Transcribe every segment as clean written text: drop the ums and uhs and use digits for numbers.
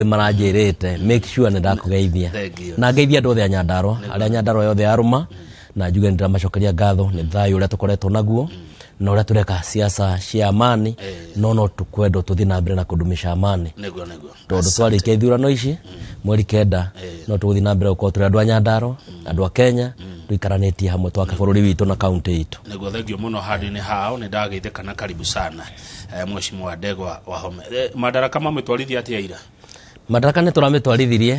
Maranjĩrĩte make sure nĩ ndakũgeithia. Thank you. Na ngeithia andũ othe a Nyandarũa, arĩa Nyandarũa yothe yarũma, na njuge nĩ ndĩramacokeria ngatho nĩ thayũ ũrĩa tũkoretwo naguo na ũrĩa tũreka siasa cia amani, no tũkwendwo tũthiĩ na mbere na kũdumisha amani. Nĩguo. Tondũ twarĩkia ithurano ici mweri 9, no tũgũthiĩ na mbere gũkorwo tũrĩ andũ a Nyandarũa, andũ a Kenya, tũikaranĩtie hamwe twake bũrũri witũ na kaunti itũ. Nĩguo, thengio mũno handũ-inĩ hao, nĩ ndageithĩka na karibu sana, Mheshimiwa Ndegwa Wahome. Madaraka mamĩtwarithia atĩa ira? Madaraka nĩ tũramĩtwarithirie,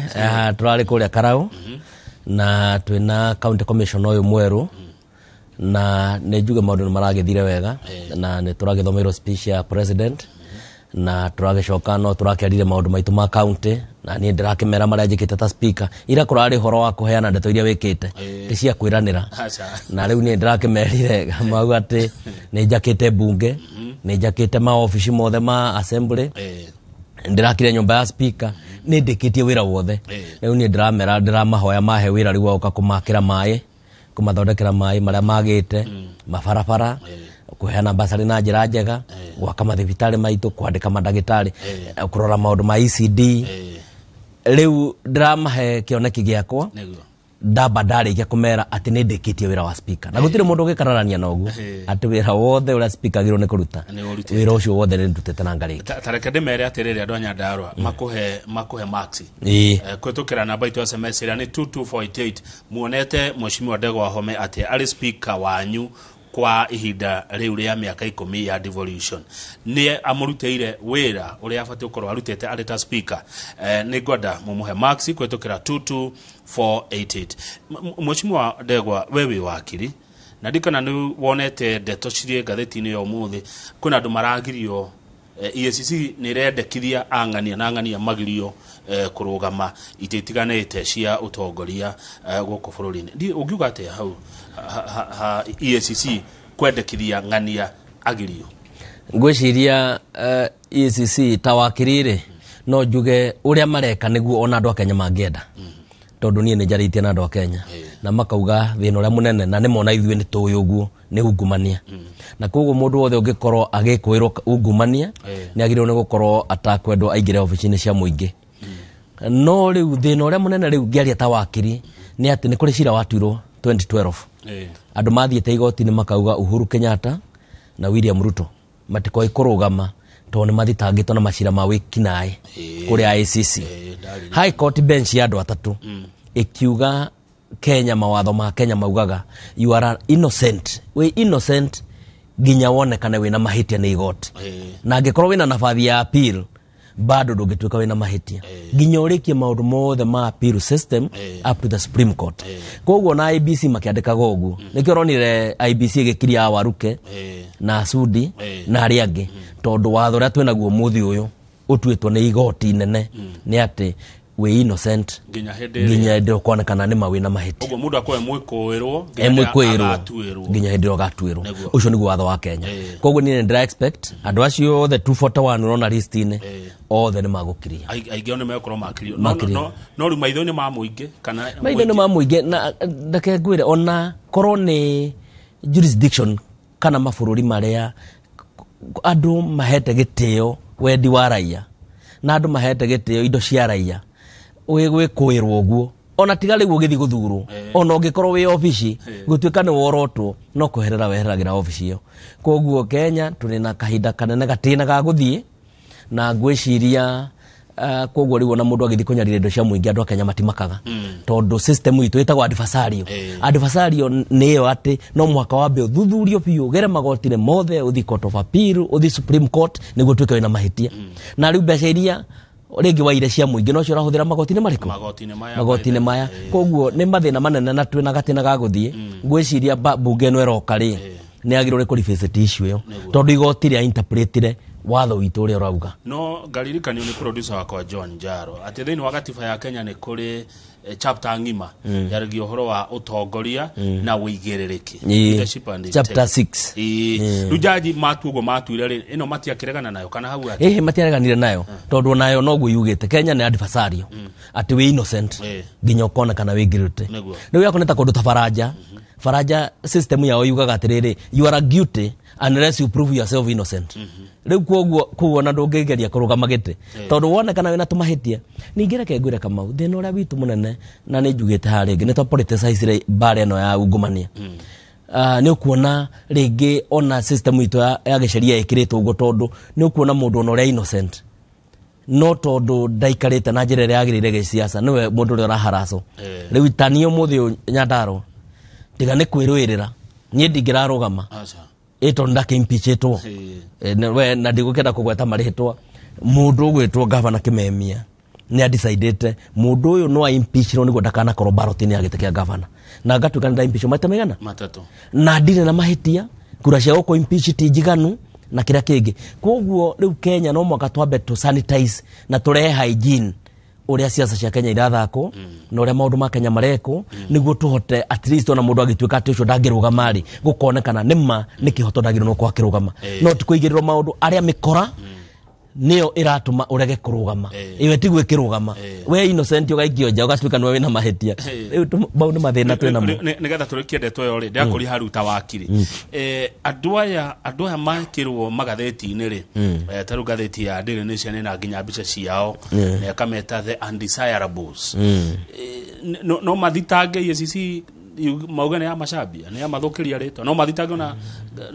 tũrarĩ kũrĩa Karau na twĩna county commissioner ũyũ mwerũ, na nĩ njuge maũndũ nĩ maragĩthire wega, na nĩ tũragĩthomeirwo speech ya president, na tũragĩcoka no tũrakĩarire maũndũ maitũ ma county, na niĩ ndĩrakĩmera marĩa njĩkĩte ta speaker. Ira kũrarĩ ũhoro wa kũheana ndeto iria wĩkĩte, ti cia kwĩranĩra. Aca. Na rĩu niĩ ndĩrakĩmerire mau atĩ nĩ njakĩte mbunge, nĩ njakĩte maobici mothe ma assembly, ndĩrakire nyũmba ya speaker, nĩ ndĩkĩtie wĩra wothe. Rĩu niĩ ndĩramera, ndĩramahoya mahe wĩra rĩu wa gũka kũmakĩra maĩ, kũmathondekera maĩ marĩa magĩte, mabarabara, kũheana basarĩ na njĩra njega, gwaka mathibitarĩ maitũ, kwandĩka mandagĩtarĩ, kũrora maũndũ ma ECD. Rĩu ndĩramahe kĩoneki gĩakwa. Ndamba ndarĩkia kũmera atĩ nĩ ndĩkĩtie wĩra wa speaker, na gũtirĩ mũndũ ũngĩkararania na ũguo atĩ wĩra wothe ũrĩa speaker agĩrĩirwo nĩ kũruta, Nĩ ũrutĩte. Wĩra ũcio wothe nĩ ndutĩte na ngarĩkia. Ta reke ndĩmere atĩrĩrĩ, andũ a Nyandarũa makũhe marks kũhĩtũkĩra namba itũ ya SMS ĩrĩa nĩ 22488. Muonete Mheshimiwa Ndegwa Wahome atĩ arĩ speaker wanyu kwa ihinda rĩu rĩa mĩaka 10 ya devolution, nĩ amũrutĩire wĩra ũrĩa abatiĩ gũkorwo arutĩte arĩ ta speaker? Nĩ ngwenda mũmũhe marks kũhĩtũkĩra 22488. Mheshimiwa Ndegwa, we wĩ wakiri, na ndikana nĩ wonete ndeto cirĩ ngathĩti-inĩ ya ũmũthĩ, kwĩna andũ maragirio, EACC nĩ ĩrendekithia ang'ania na ang'ania magirio kũrũgama itĩ itiganĩte cia ũtongoria gũkũ bũrũri-inĩ. Ũngiuga atĩa hau ha EACC kwendekithia ng'ania agirio? Ngwĩciria EACC, ta wakiri rĩ, no njuge ũrĩa mareka nĩguo ona andũ a Kenya mangĩenda, tondũ niĩ nĩ njarĩtie na andũ a Kenya na makauga thĩna ũrĩa mũnene, na nĩ mona ithuĩ nĩ tũĩ ũguo, nĩ ungumania, na koguo mũndũ wothe ũngĩkorwo agĩkũĩrwo ungumania nĩ agĩrĩirwo nĩ gũkorwo atakwendwo aingĩre obici-inĩ cia mũingĩ. No rĩu thĩna ũrĩa mũnene rĩu ngĩaria ta wakiri nĩ atĩ nĩ kũrĩ cira watuirwo 2012. Andũ mathiĩte igoti-inĩ makauga Uhuru Kenyatta na William Ruto matikoĩ kũrũgama tondũ nĩ mathitangĩtwo na macira ma wĩkinaĩ kũrĩa ICC. High Court bench ya andũ atatũ ĩkiuga Kenya, mawatho ma Kenya maugaga you are innocent, wĩ innocent nginya wonekane wĩna mahĩtia nĩ igoti, na angĩkorwo wĩna nabathi ya appeal, bado ndũngĩtuĩka wĩna mahĩtia nginya ũrĩkie maũndũ mothe ma appeal system up to the Supreme Court. Koguo na IEBC makĩandĩkaga ũguo, nĩkĩo ũronire IEBC ĩgĩkiria Waruke na Sudi na arĩa angĩ, tondũ watho ũrĩa twĩnaguo mũthĩ ũyũ ũtuĩtwo nĩ igoti inene nĩ atĩ wĩ innocent nginya hĩndĩ ĩrĩa nginya hĩndĩ ĩrĩa ũkonekana nĩ ma wĩna mahĩtia. Ũguo mũndũ akorwo e mwĩkũĩrwo e mwĩkũĩrwo agatuĩrwo. Nginya hĩndĩ ĩrĩa ũgatuĩrwo. Ũcio nĩguo watho wa Kenya. Koguo niĩ nĩ ndĩra expect andũ acio othe 241 ũrona list-inĩ, othe nĩ magũkiria. Aingĩ ao nĩ megũkorwo makirio. Makirio. No rĩu maitho-inĩ ma mũingĩ kana maitho-inĩ ma mũingĩ, na ndeke ngwĩre, ona korwo nĩ jurisdiction kana mabũrũri marĩa andũ mahete gĩtĩo wendi wa raia na andũ mahete gĩtĩo indo cia raia, wĩ gwĩkũĩrwo ũguo, ona tiga rĩu ũgĩthiĩ gũthurwo, ona ũngĩkorwo wĩ obici gũtuĩka nĩ worotwo, no kweherera weheragĩra obici ĩyo. Koguo Kenya tũrĩ na kahinda kanene gatĩna ga gũthiĩ, na ngwĩciria koguo rĩu ona mũndũ agĩthiĩ kũnyarira indo cia mũingĩ, andũ a Kenya matimakaga, tondũ system itũ ĩtagwo adversarial. Adversarial nĩ ĩyo atĩ no mũhaka wambe ũthuthurio biũ, ũgere magoti-inĩ mothe, ũthiĩ Court of Appeal, ũthiĩ Supreme Court nĩguo ũtuĩke wĩna mahĩtia. Na rĩu mbeca iria rĩngĩ waire cia mũingĩ nocio ũrahũthĩra magoti-inĩ marĩkũ? Magoti-inĩ maya. Magoti-inĩ maya. Koguo nĩ mathĩna manene na twĩna gatĩna ga gũthiĩ. Ngwĩciria mbunge ĩno ĩroka rĩ, nĩ yagĩrĩirwo nĩ kũrevisit issue ĩyo, tondũ igoti rĩa interpretire watho witũ ũrĩa ũrauga. No ngaririkanio nĩ producer wakwa John Njaro atĩ thĩinĩ wa gatiba ya Kenya nĩ kũrĩ chapter ng'ima yaragia ũhoro wa ũtongoria na ũigĩrĩrĩki. Leadership and Chapter integrity. 6. Rĩu jaji matua ũguo matuire rĩ, ĩno matiakĩregana nayo kana hau atĩ? Ĩhĩ, matiareganire nayo, tondũ onayo noguo yugĩte Kenya nĩ adversarial, atĩ wĩ innocent nginya ũkonekana wĩ guilty. Rĩu yako nĩ ta kũndũ ta Baranja. Faranja system yao yugaga atĩrĩrĩ, you are guilty unless you prove yourself innocent. Rĩu koguo kũu ona ndũngĩgeria kũrũgama gĩtĩ tondũ wonekana wĩna tũmahĩtia. Ningĩ reke ngwĩre Kamau, thĩna ũrĩa witũ mũnene, na nĩ njugĩte haha rĩngĩ, nĩ twa politicizire mbara ĩno ya ungumania. Nĩ ũkuona rĩngĩ ona system itũ ya gĩceria ĩkĩrĩtwo ũguo, tondũ nĩ ũkuona mũndũ ona ũrĩa innocent, no tondũ ndaikarĩte na njĩra ĩrĩa yagĩrĩire gĩciaca, nĩwe mũndũ ũrĩa ũraharacwo. Rĩu tani ũmũthĩ ũyũ Nyandarũa, tiga nĩ kwĩrũĩrĩra, niĩ ndingĩrarũgama. Aca. Ĩ tondũ ndakĩimpeachĩtwo. We na ndigũkĩenda kũgweta marĩtwa, mũndũ ũgwĩtwo gavana Kimemia nĩ adecidĩte mũndũ ũyũ no aimpeachirwo nĩguo ndakanakorwo ballot-inĩ ya gĩtĩ kĩa gavana, na ngatuĩka nĩ ndaimpeachwo maita maigana? 3. Na ndirĩ na mahĩtia, kura cia gũkũ impeach ti njiganu na kĩrĩa kĩngĩ. Koguo rĩu Kenya no mwaka twambe tũ sanitize na tũrehe hygiene ũrĩa siasa cia Kenya irathakwo na ũrĩa maũndũ ma Kenya marekwo, nĩguo tũhote at least ona mũndũ agĩtuĩka atĩ ũcio ndangĩrũgama rĩ, gũkonekana nĩma nĩ kĩhoto ndagĩrĩirwo nĩ gũkorwo akĩrũgama, no ti kũigĩrĩrwo maũndũ arĩa mĩkora nĩyo ĩratũma ũrege kũrũgama. Iwe tiguo ĩkĩrũgama, we innocent ũgaikio nja, ũgatuĩka nĩwe wĩna mahĩtia. Rĩu mau nĩ mathĩna twĩ namo. Nĩgetha tũrĩkie ndeto ĩyo rĩ, ndĩrakũria haru ta wakiri. Andũ aya mekĩrwo magathĩti-inĩ rĩ, ta rĩu ngathĩti ya Daily Nation ĩna nginya mbica ciao na ĩkameta the undesirables. No mathitange EACC mauge nĩ ya macambia, nĩ ya mathũkĩria rĩtwa? No mathitange ona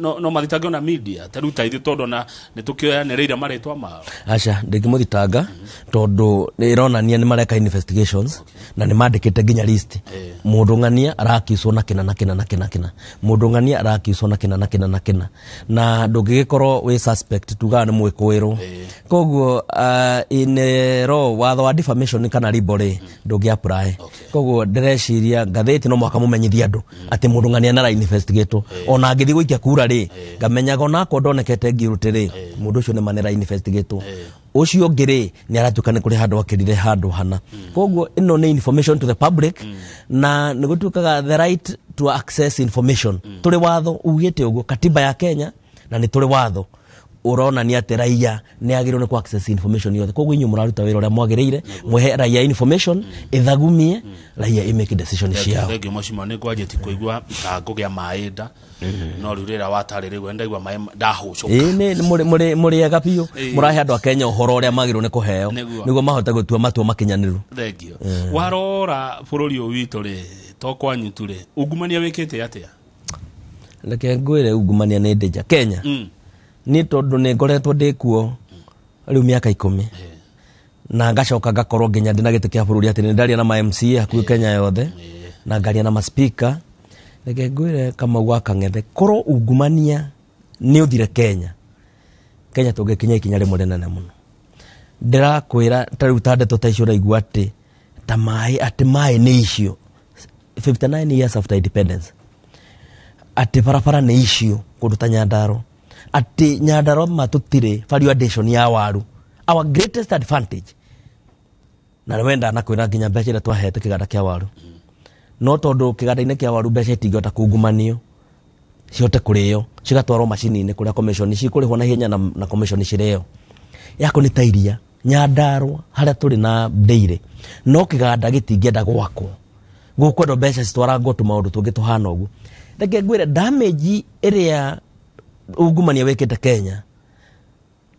no mathitange ona media ta rĩu ta ithuĩ, tondũ ona nĩ tũkĩoyanĩrĩire marĩtwa mao? Aca, ndingĩmũthitanga tondũ nĩ ĩronania nĩ mareka investigations na nĩ mandĩkĩte nginya list. Mũndũ ng'ania arakiuswo na kĩna na kĩna na kĩna kĩna, mũndũ ng'ania arakiuswo na kĩna na kĩna na kĩna, na ndũngĩgĩkorwo wĩ suspect tugaga nĩ mwĩkũĩrwo. Koguo in law, watho wa defamation kana libel rĩ, ndũngĩ apply. Koguo ndĩreciria ngathĩti no mũhaka mũmenyithie andũ atĩ mũndũ ng'ania nĩ ara-investigatwo. Ona angĩthiĩ gũikia kura rĩ, ngamenyaga onakorwo ndonekete guilty rĩ, mũndũ ũcio nĩ ma nĩ ara-investigatwo. Ũcio ũngĩ rĩ, nĩ aratuĩka nĩ kũrĩ handũ akĩrire handũ hana. Koguo ĩno nĩ information to the public, na nĩ gũtuĩkaga the right to access information. Tũrĩ watho ugĩte ũguo, katiba ya Kenya, na nĩ tũrĩ watho ũronania atĩ raia nĩ agĩrĩirwo nĩ ku access information yothe. Koguo inyuĩ mũraruta wĩra ũrĩa mwagĩrĩire, mwehe raia information ĩthagumie raia ĩmake decision ciao. Thengiũ mheshimiwa, nĩ ngwanjĩti kũigua ta ngũgĩa maĩ nda, no rĩu rĩrĩa watarĩrĩgwo ndaigua maĩ ndahũcũka. Ĩĩ, nĩ mũrĩ ega biũ, mũrahe andũ a Kenya ũhoro ũrĩa magĩrĩirwo nĩ kũheo nĩguo mahote gũtua matua makinyanĩru. Thengio. Warora bũrũri ũyũ witũ rĩ, to kwanyu tu rĩ, ungumania wĩkĩte atĩa? Reke ngwĩre, ungumania nĩ danger Kenya. Niĩ tondũ nĩ ngoretwo ndĩ kuo rĩu mĩaka 10, na ngacoka ngakorwo nginya ndĩ na gĩtĩ kĩa bũrũri, atĩ nĩ ndaria na ma MCA hakuhĩ Kenya yothe na ngaria na ma speaker, reke ngwĩre Kamau wa Kang'ethe, korwo ungumania nĩ ũthire Kenya, Kenya tũngĩkinya ikinya rĩmwe rĩnene mũno. Ndĩrakwĩra ta rĩu, ta ndeto ta icio ũraigua atĩ ta maĩ, atĩ maĩ nĩ icio 59 years after independence, atĩ barabara nĩ icio kũndũ ta Nyandarua, atĩ Nyandarua ma tũtirĩ value addition ya waru, our greatest advantage. Na nĩ wenda nakwĩra nginya mbeca iria twahete kĩganda kĩa waru, no tondũ kĩganda-inĩ kĩa waru mbeca itingĩhota kungumanio cihote kũrĩo cigatwarwo macini-inĩ kũrĩa commission cikũrĩhwo na ihenya na commission cirĩo yako nĩ ta iria Nyandarua harĩa tũrĩ na dairy, no kĩganda gĩtingĩenda gwakwo, gũkwendwo mbeca citwarangwo tũmaũndũ tũngĩ tũhana ũguo. Reke ngwĩre, damage ĩrĩa ungumania wĩkĩte Kenya,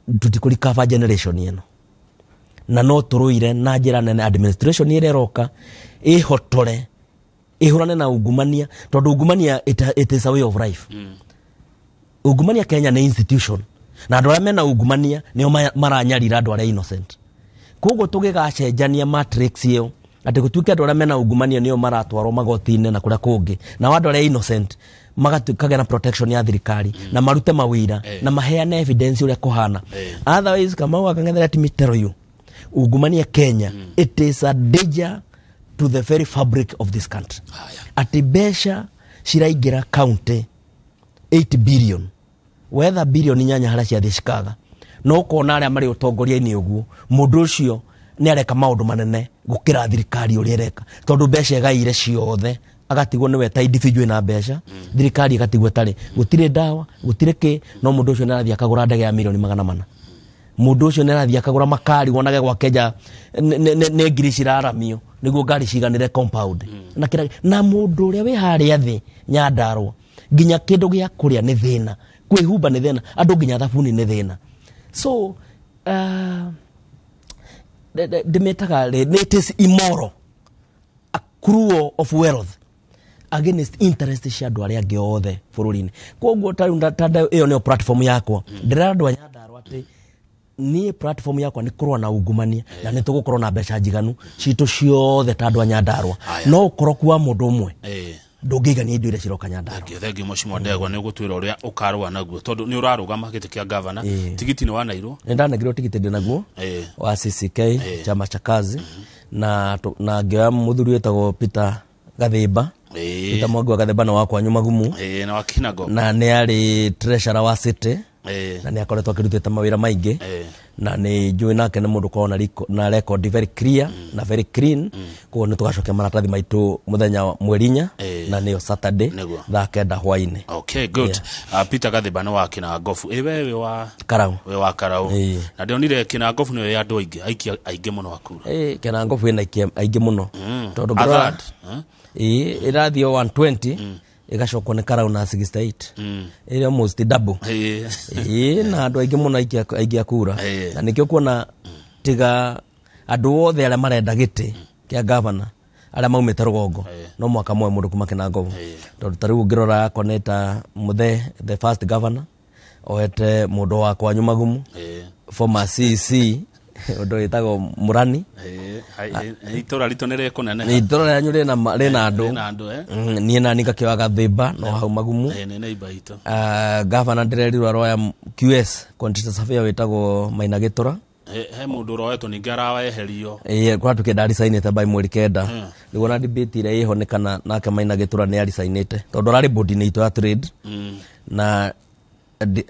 tũtikũrikaba generation ĩno, na no tũrũire na njĩra nene administration ĩrĩa ĩroka ĩhotore ĩhũrane na ungumania, tondũ ungumania it is a way of life. Ungumania Kenya nĩ institution, na andũ arĩa mena ungumania nĩo maranyarira andũ arĩa innocent. Koguo tũgĩgacenjania matrix ĩyo atĩ gũtuĩke andũ arĩa mena ungumania nĩo maratwarwo magoti-inĩ na kũrĩa kũngĩ, nao andũ arĩa innocent magatuĩka na protection ya thirikari na marute mawĩra na maheane evidence ũrĩa kũhana. Otherwise, Kamau wa Kang'ethe, let me tell you, ungumania Kenya, it is a danger to the very fabric of this country. Atĩ mbeca ciraingĩra county 8 billion, wetha bilioni 8 harĩa ciathiĩ cikaga, no ũkona arĩa marĩ ũtongoria-inĩ ũguo, mũndũ ũcio nĩ areka maũndũ manene gũkĩra thirikari ũrĩa ĩreka, tondũ mbeca ĩgaire ciothe, agatigwo nĩwe ta individual na mbeca, thirikari ĩgatigwo ĩtarĩ, gũtirĩ ndawa, gũtirĩ kĩ, no mũndũ ũcio nĩ arathiĩ akagũra ndege ya mirioni 400, mũndũ ũcio nĩ arathiĩ akagũra makari, wonage gwake nja nĩ ngiri ciraramio. Nĩguo ngari ciganĩre compound na kĩra na mũndũ ũrĩa wĩ harĩa thĩ Nyandarũa, nginya kĩndũ gĩa kũrĩa nĩ thĩna, kwĩhumba nĩ thĩna, andũ nginya thabuni nĩ thĩna. So ndĩmĩtaga rĩ, it is immoral accrual of wealth against interest cia andũ arĩa angĩ othe bũrũri-inĩ. Koguo ta rĩu ta ĩyo nĩyo platform yakwa. Ndĩrera andũ a Nyandarũa atĩ niĩ platform yakwa nĩ kũrũa na ungumania, na nĩ tũgũkorwo na mbeca njiganu citũ ciothe ta andũ a Nyandarũa. No ũkoroku wa mũndũ ũmwe ndũngĩigania indo iria ciroka Nyandarũa. Thank you, thank you, Mheshimiwa Ndegwa. Nĩ ũgũtwĩra ũrĩa ũkarũa naguo, tondũ nĩ ũrarũgama gĩtĩ kĩa gavana. Tigiti nĩ wanairwo? Nĩ ndanengirwo tigiti, ndĩ naguo wa CCK, chama cha kazi, na ngĩoya mũthuri wĩtagwo Peter Gathimba. Peter Mwangi wa Gathimba nĩ wakwa Magumu. Na wa Kinago. Na nĩ arĩ treasurer wa city na nĩ akoretwo akĩrutĩte mawĩra maingĩ, na nĩ njũĩ nake nĩ mũndũ ũkoragwo na record very clear na very clean. Koguo nĩ tũgacokia maratathi maitũ mũthenya wa mweri 4, na nĩyo Saturday, thaa 9 hwainĩ. Okay, good. Peter Gathimba nĩ wa Kinangofu. We wĩ wa Karau. Wĩ wa Karau. Na ndĩronire Kinangofu nĩyo ya andũ aingĩ, aikia aingĩ mũno a kura. Kinangofu ĩna aikia aingĩ mũno, tondũ A ngĩrora third, eh? Ĩrathiĩ o 120, ĩgacokwo nĩ Karau na 68, ĩrĩ almost double. Na andũ aingĩ mũno, aingĩ a kura. Na nĩkĩo kuona tiga andũ othe arĩa marenda gĩtĩ kĩa gavana arĩa maumĩte rũgongo, no mwaka moe mũndũ kuma Kinangobu, tondũ ta rĩu ũngĩrora yakwa nĩ ta Mũthe, the first governor, oete mũndũ wa kwanyu Magumu, former CC, ũndũ wĩtagwo Mũrani. Itũra ritũ nĩ rĩkũneneha. Itũra rĩanyu rĩna andũ. Rĩna andũ, eh? Niĩ nani ngakĩoya Gathimba no hau Magumu. Nĩ neighbor itũ. Gavana ndĩrerirwo aroya QS, quantity surveyor wĩtagwo Maina Gĩtũra. He mũndũ ũroetwo ningĩ araweherio. Ĩĩ, kũratuĩke ndaricainĩte by mweri 9. Nĩguo na debate ĩrĩa ĩho nĩ kana nake Maina Gĩtũra nĩ aricainĩte, tondũ ararĩ board-inĩ itũ ya trade, na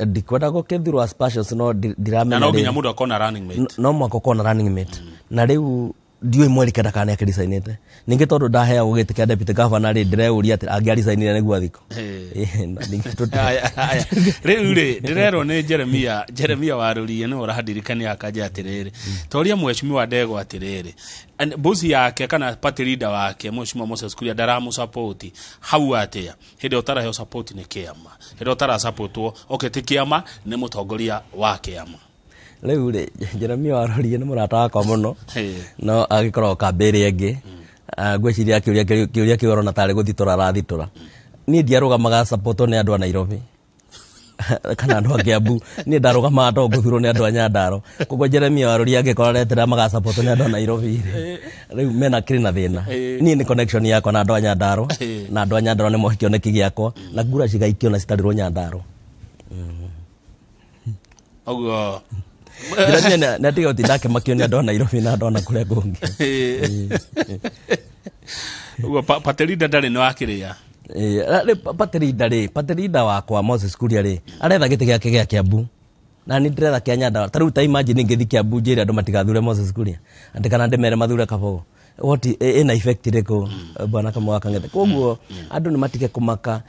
ndikwenda gũkĩthurwo as passions, no ndiramenya Na no nginya rĩrĩ. mũndũ akorwo na running mate. No mwaka ũkorwo na running mate, na rĩu ndiũĩ mweri 9 kana nĩ akĩricainĩte ningĩ, tondũ ndaheagwo gĩtĩ kĩa deputy governor rĩ, ndĩreuria atĩ angĩaricainire nĩguo athiko. Ĩĩ, na ningĩ Aya, aya. Rĩu rĩ, ndĩrerwo nĩ Jeremia Warũrie, nĩwe ũrandirikania akanja atĩrĩrĩ, toria mheshimiwa Ndegwa atĩrĩrĩ, bosi yake kana party leader wake, Mheshimiwa Moses Kuria, ndaramũsupport hau atĩa, hĩndĩ ĩrĩa ũtaraheo support nĩ kĩama, hĩndĩ ĩrĩa ũtarasupportwo, okay, ti kĩama, nĩ mũtongoria wa kĩama? Rĩu rĩ, Jeremia Warorie nĩ mũrata wakwa mũno, no agĩkoragwo kambĩ ĩrĩa ĩngĩ. Ngwĩciria kĩũria kĩu arona tarĩ gũthitũra arathitũra. Niĩ ndiarũgamaga supportwo nĩ andũ a Nairobi kana andũ a Kiambu. Niĩ ndarũgamaga tondũ ngũthurwo nĩ andũ a Nyandarua. Koguo Jeremia Waroria angĩkorwo aretera magasupportwo nĩ andũ a Nairobi rĩ, rĩu mena kĩrĩ na thĩna. Niĩ nĩ connection yakwa na andũ a Nyandarua, na andũ a Nyandarua nĩ moĩ kĩoneki gĩakwa, na ngura cigaikio na citarĩrwo Nyandarua. Ũguo. Jeremia nĩ atiga gũtinda akĩmakio nĩ andũ a Nairobi na andũ a na kũrĩa kũngĩ. Ũguo party leader ndarĩ nĩ wakĩrĩa? Rĩ, party leader rĩ, party leader wakwa Moses Kuria rĩ, aretha gĩtĩ gĩake gĩa Kiambu, na nĩ ndĩretha kĩa Nyandarua. Ta rĩu ta imagine ngĩthiĩ Kiambu njĩre andũ matigathure Moses Kuria, atĩ kana ndĩmere mathure Kabogo, what ĩna effect ĩrĩkũ, bwana Kamau wa Kang'ethe? Koguo andũ nĩ matige kũmaka.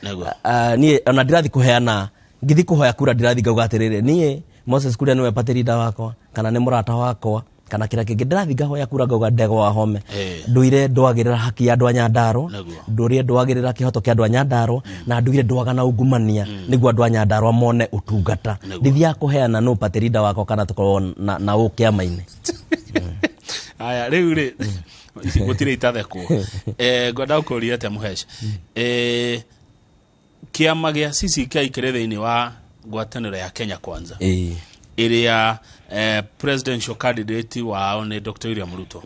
Niĩ ona ndĩrathiĩ kũheana, ngĩthiĩ kũhoya kura, ndĩrathiĩ ngauga atĩrĩrĩ, niĩ Moses Kuria nĩwe party leader wakwa kana nĩ mũrata wakwa kana kĩrĩa kĩngĩ. Ndĩrathiĩ ngahoya kura ngauga Ndegwa Wahome, ndũire ndwagĩrĩra haki ya andũ a Nyandarua, ndũire ndwagĩrĩra kĩhoto kĩa andũ a Nyandarua, na ndũire ndwaga na ungumania nĩguo andũ a Nyandarua mone ũtungata. Ndithiaga kũheana no party leader wakwa kana tũkorwo na ũ kĩama-inĩ. Aya, rĩu rĩ, ici gũtirĩ itathekwo. Ngwenda gũkũria atĩa, Mũhesh, kĩama gĩa CCK kĩrĩ thĩinĩ wa ngwatanĩro ya Kenya Kwanza, ĩrĩa presidential candidate wao nĩ Dr. William Ruto,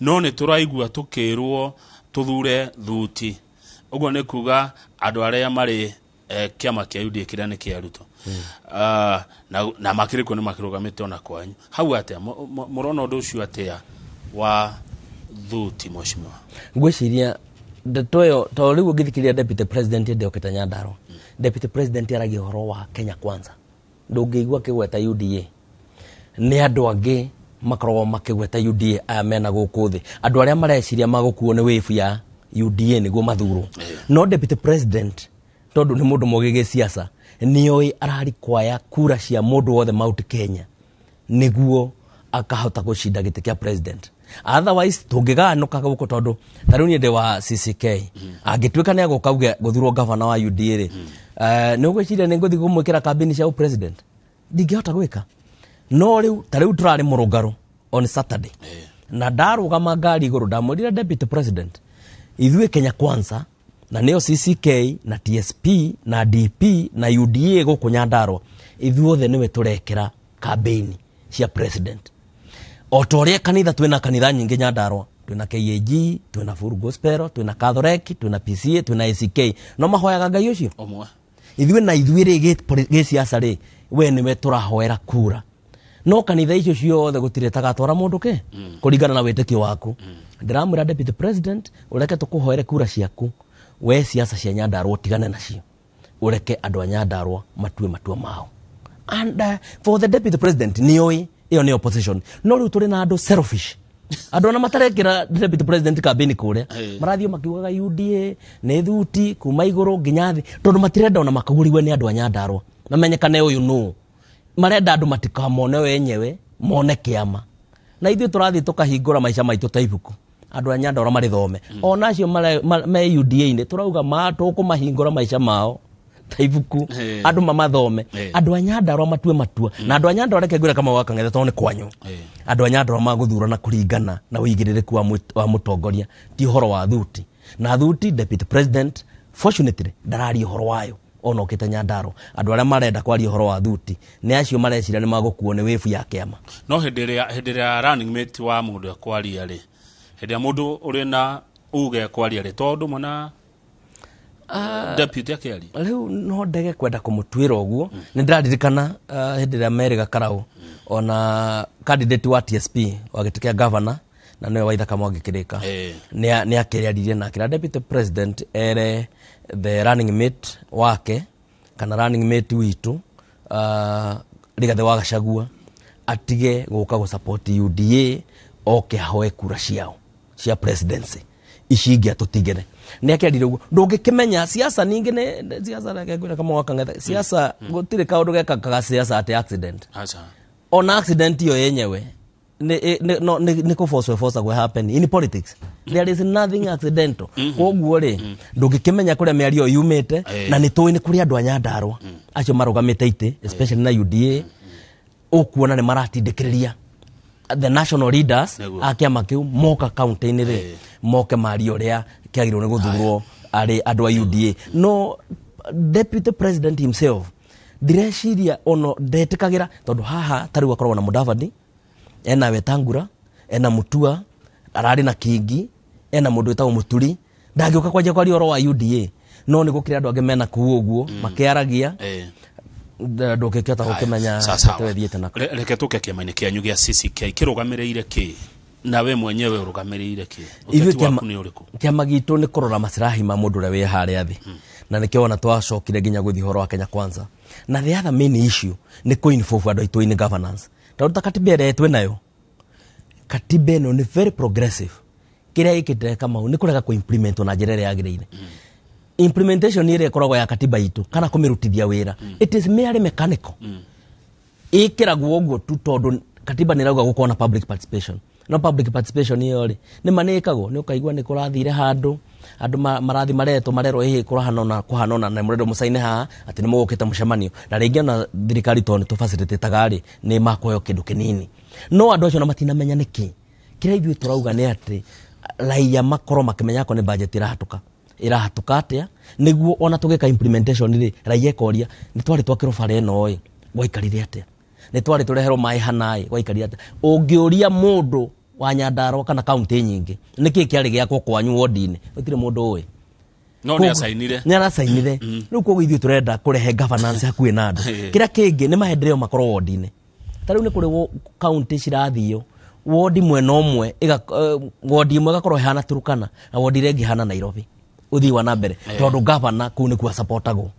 no nĩ tũraigua tũkĩrwo tũthure thuti. Ũguo nĩ kuga andũ arĩa marĩ kĩama kĩa UDA kĩrĩa nĩ kĩa Ruto. Na makĩrĩ kuo nĩ makĩrũgamĩte ona kwanyu hau atĩa? Mũrona ũndũ ũcio atĩa wa thuti, mheshimiwa? Ngwĩciria ndeto ĩyo, tondũ rĩu ũngĩthikĩrĩria deputy president hĩndĩ okĩte Nyandarua, deputy president aragia ũhoro wa Kenya Kwanza, ndũngĩigua akĩgweta UDA. Nĩ andũ angĩ makoragwo makĩgweta UDA, aya mena gũkũ thĩ, andũ arĩa mareciria magũkuo nĩ wave ya UDA nĩguo mathurwo. No deputy president, tondũ nĩ mũndũ mũgĩ gĩciaca, nĩoĩ ararikwaya kura cia mũndũ wothe Mount Kenya nĩguo akahota gũcinda gĩtĩ kĩa president. Otherwise tũngĩgayanũka gũkũ, tondũ ta rĩu niĩ ndĩ wa CCK, angĩtuĩka nĩ agũka auge gũthurwo gavana wa UDA rĩ, nĩ ũgwĩciria nĩ ngũthiĩ kũmwĩkĩra kambĩni cia president? Ndingĩhota gwĩka. No rĩu ta rĩu tũrarĩ mũrũngarũ on Saturday na ndarũgama ngari igũrũ, ndamwĩrire deputy president, ithuĩ Kenya Kwanza na nĩyo CCK na TSP na DP na UDA gũkũ Nyandarua, ithuothe nĩwe tũrekĩra kambĩini cia president. O ta ũrĩa kanitha, twĩna kanitha nyingĩ Nyandarua, twĩna KAG, twĩna Full Gospel, twĩna Catholic, twĩna PCA, twĩna ACK, no mahoyaga Ngai ũcio ũmwe. Ithuĩ na ithuĩ rĩ, gĩsiasa rĩ, we nĩwe tũrahoera kura, no kanitha icio ciothe gũtirĩ tagatwara mũndũ ke kũringana na wĩtĩkio waku. Ndĩramwĩra deputy president, ũreke tũkũhoere kura ciaku, we siasa cia Nyandarua ũtigane nacio, ũreke andũ a Nyandarua matue matua mao. And for the deputy president, nĩoĩ ĩyo nĩ opposition, no rĩu tũrĩ na andũ selfish, andũ ona matarekĩra deputy president kambĩni kũrĩa, marathiĩ makiugaga UDA nĩ thuti kuma igũrũ nginya thĩ, tondũ matirenda ona makagũriwe nĩ andũ a Nyandarua mamenyekane ũyũ nũ. Marenda andũ matikamone wenyewe, mone kĩama, na ithuĩ tũrathiĩ tũkahingũra maica maitũ ta ibuku, andũ a Nyandarua marĩthome. Ona acio me UDA-inĩ, tũrauga ma tũkũmahingũra maica mao ta ibuku, andũ mamathome, andũ a Nyandarua matue matua. Na andũ a Nyandarua, reke ngwĩre kama wakang'ethe, tondũ nĩ kwanyu, andũ a Nyandarua magũthurana kũringana na ũigĩrĩrĩku wa mũtongoria, ti ũhoro wa thuti na thuti. Deputy president fortunately ndararia ũhoro wayo ona okĩte Nyandarua. Andũ arĩa marenda kwaria ũhoro wa thuti nĩ acio mareciria nĩ magũkuo nĩ wĩbu ya kĩama. No hĩndĩ ĩrĩa running mate wa mũndũ ekwaria rĩ, hĩndĩ ĩrĩa mũndũ ũrĩ na uge ekwaria rĩ, to ũndũ ũmwe na deputy akĩaria? Rĩu no ndege kwenda kũmũtuĩra ũguo. Nĩ ndĩraririkana hĩndĩ ĩrĩa merĩga Karau, ona candidate wa TSP wa gĩtĩ kĩa governor, na nĩwe Waithaka Mwangi Kĩrĩka, nĩ akĩaririe na akĩra deputy president ere the running mate wake kana running mate witũ, Rigathĩ wa Gachagua, atige gũka gũ support UDA, oke ahoe kura ciao cia presidency, ici ingĩ atũtigĩre. Nĩ akĩarire ũguo. Ndũngĩkĩmenya siasa ningĩ nĩ siasa. Reke ngwĩre kama wakang'ethe, siasa gũtirĩ kaũndũ gekakaga siasa atĩ accident. Aca. Ona accident iyo yenyewe nĩ no nĩ kũbocwo ĩbocagwo happen. In politics there is nothing accidental. Koguo rĩ, ndũngĩkĩmenya kũrĩa mĩario ĩyo yumĩte. Na nĩ tũĩ nĩ kũrĩ andũ a Nyandarua acio marũgamĩte itĩ, especially na UDA, ũkuona nĩ maratindĩkĩrĩria the national leaders a kĩama kĩu moka kaunti-inĩ rĩ, moke marie ũrĩa kĩagĩrĩirwo nĩ gũthurwo arĩ andũ a UDA. No deputy president himself ndireciria ono ndetĩkagĩra, tondũ haha ta rĩu akoragwo na Mudavadi, ena Wetangula, ena Mutua, ararĩ na Kingi, ena mũndũ wĩtagwo Mũturi. Ndangĩũka kwanjia kwaria ũhoro wa UDA, no nĩ gũkĩrĩ andũ angĩ mena kuu ũguo makĩaragia. Ndũngĩkĩhota gũkĩmenya Sawa, sawa. ndeto ĩthiĩte nako. Reke tũke kĩama-inĩ kĩanyu gĩa CCK. Kĩrũgamĩrĩire kĩ, na we mwenyewe ũrũgamĩrĩire kĩ? Ithuĩ Ũteti waku nĩ ũrĩkũ? Kĩama gitũ nĩ kũrora masirahi ma mũndũ ũrĩa wĩ harĩa thĩ, na nĩkĩo wona twacokire nginya gũthiĩ ũhoro wa Kenya Kwanza. Na the other main issue nĩ kũ-involve andũ aitũ in governance, tondũ ta katiba ĩrĩa twĩ nayo, katiba ĩno nĩ very progressive. Kĩrĩa ĩkĩte Kamau nĩ kũrega kũ-implement na njĩra ĩrĩa yagĩrĩire. Implementation ĩrĩa ĩkoragwo ya katiba itũ kana kũmĩrutithia wĩra, it is merely mechanical, ĩkĩragwo ũguo tu tondũ katiba nĩ ĩrauga gũkorwo na public participation. No public participation ĩyo rĩ, nĩ ma nĩ ĩkagwo? Nĩ ũkaigua nĩ kũrathire handũ andũ marathi maretwo, marerwo ĩhĩ kũrahana ona kũhana ona na mũrendwo mũcaine haha atĩ nĩ mũgũkĩte mũcemanio, na rĩngĩ ona thirikari tondũ nĩ tũbacilitĩtaga rĩ, nĩ makũheo kĩndũ kĩnini, no andũ acio ona matinamenya nĩkĩ. Kĩrĩa ithuĩ tũrauga nĩ atĩ raia makorwo makĩmenya akorwo nĩ budget ĩrahatũka, ĩrahatũka atĩa, nĩguo ona tũgĩka implementation rĩ, raia ĩkoria nĩ twarĩ twakĩrwo bara ĩno ĩ, gwaikarire atĩa? Nĩ twarĩ tũreherwo maĩ hana ĩ, gwaikarire atĩa? Ũngĩũria mũndũ wa Nyandarua kana kaunti nyingĩ nĩkĩ kĩarĩ gĩakwo kwanyu wodi-inĩ, gũtirĩ mũndũ ũĩ. No nĩ acainire. Nĩ aracainire. Rĩu koguo ithuĩ tũrenda kũrehe governance hakuhĩ na andũ. Kĩrĩa kĩngĩ nĩ maendeleo makorwo wodi-inĩ. Ta rĩu nĩ kũrĩ kaunti cirathio wodi mwena ũmwe, wodi ĩmwe ĩgakorwo ĩhana Turkana na wodi ĩrĩa ĩngĩ ĩhana Nairobi, ũthii wa na mbere, tondũ gavana kũu nĩkuo acapotagwo.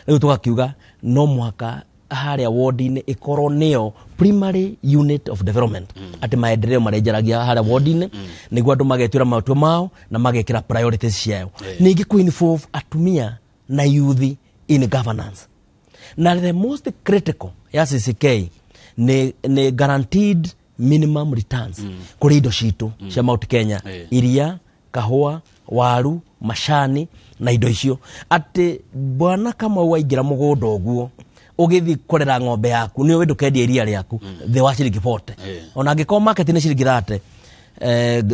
Rĩu tũgakiuga no mũhaka harĩa wodi-inĩ ĩkorwo nĩyo primary unit of development, atĩ maendeleo marenjeragia harĩa wodi-inĩ, nĩguo andũ magetuĩra matua mao na magekĩra priorities ciao. Ningĩ kũ-involve atumia na youth in governance. Na the most critical ya CCK nĩ guaranteed. Minimum returns kũrĩ indo citũ cia Mount Kenya, iria, kahũa, waru, macani na indo icio, atĩ bwana Kamau waingĩra mũgũnda ũguo ũgĩthiĩ kũrera ng'ombe yaku, nĩ ũĩ ndũkendia iria rĩaku thĩ wa ciringi 40. Ona angĩkorwo market nĩ ciringi 30,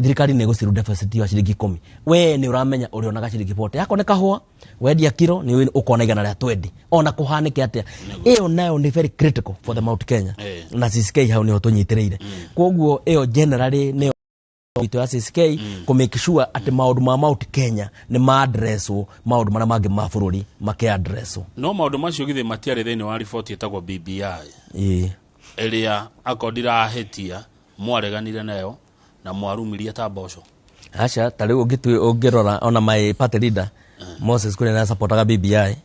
thirikari nĩ ĩgũciru deficit wa ciringi 10, we nĩ ũramenya ũrĩonaga ciringi 40. Akorwo nĩ kahũa wendia kiro, nĩ ũĩ ũkona 120, ona kũhanĩke atĩa. Ĩyo nayo nĩ very critical for the Mount Kenya. Na CCK hau nĩho tũnyitĩrĩire. Koguo ĩyo generally nĩyo itũ ya CCK, kũ make sure atĩ maũndũ ma Mount Kenya nĩ ma addresswo, maũndũ marĩa mangĩ ma bũrũri make addresswo. No maũndũ macio githĩ matiarĩ thĩinĩ wa riboti ĩtagwo BBI? Ĩĩ. Ĩrĩa akorwo ndirahĩtia mwareganire nayo na mwarumirie ta mboco. Aca, ta rĩu ũngĩrora ona my party leader Moses Kuria nĩ supportaga BBI.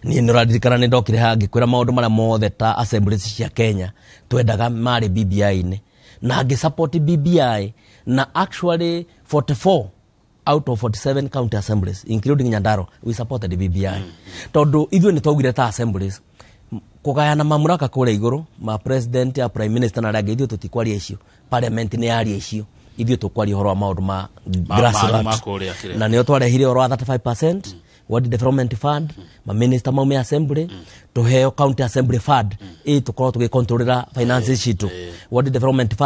Niĩ nĩ ũraririkana nĩ ndokire haha ngĩkwĩra maũndũ marĩa mothe ta assemblies cia Kenya twendaga marĩ BBI-inĩ, na ngĩ support BBI, na actually 44 out of 47 county assemblies, including Nyandarua, we supported BBI, tondũ ithuĩ nĩ twaugire ta assemblies kũgayana mamlaka kũrĩa igũrũ ma president ya prime minister na arĩa angĩ, ithuĩ tũtikwaria icio, parliament nĩ yaria icio, ithuĩ tũkwaria ũhoro wa maũndũ ma grassroots. Ma kũrĩa kĩrĩa. Na nĩo twarehire ũhoro wa 35% ward development fund, maminista maume assembly, tuheo county assembly fund, ĩ tũkorwo tũgĩkontrolera finances citũ, ward development fund.